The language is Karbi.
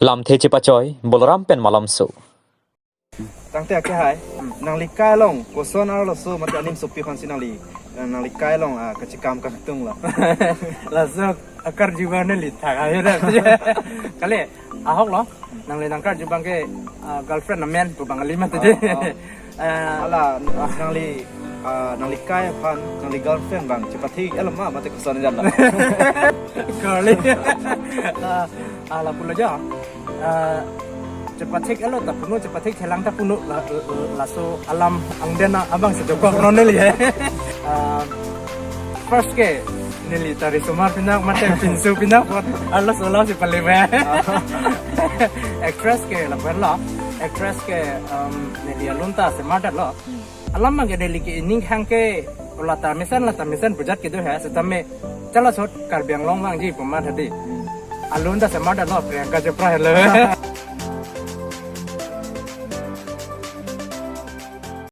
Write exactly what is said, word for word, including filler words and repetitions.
Lamthe chepachoi, Boloram pen malomso. Tangte ake hai, nangli kai along, koson arloso mate anim sopi aphansi nangli, nangli kai along, ah, kachekam kangtung lo. Laso akarju abang neli thak ayo da. Kali, ahok lo, nangli nangkarju abang ke, ah, girlfriend amen pu abang kali mati. Oh, oh. Eh, hala, nangli, ah, nangli kai aphan, nangli girlfriend abang chepathik-et lo ma, mate koson jan lo. Kali. Ah, ah, lapu lo jo. Ah, chepathik-et lo ta punu, chepathik thelang ta punu, la, la, laso alam angdeng abang si dokok non neli he. Ah, first ke neli ta risomar pinak mate pinso pinak apot arloso alam si pale ba. Actress ke lapu lo. Actress ke, um, neli alun ta semardet lo. Alam abang ke neli ke ining hang ke lata mesen, lata mesen pu ajat kedo he, setame chala sot Karbi Anglong vangji pu amat hadi. Alun ta semardet lo, Priyanka Chopra helo.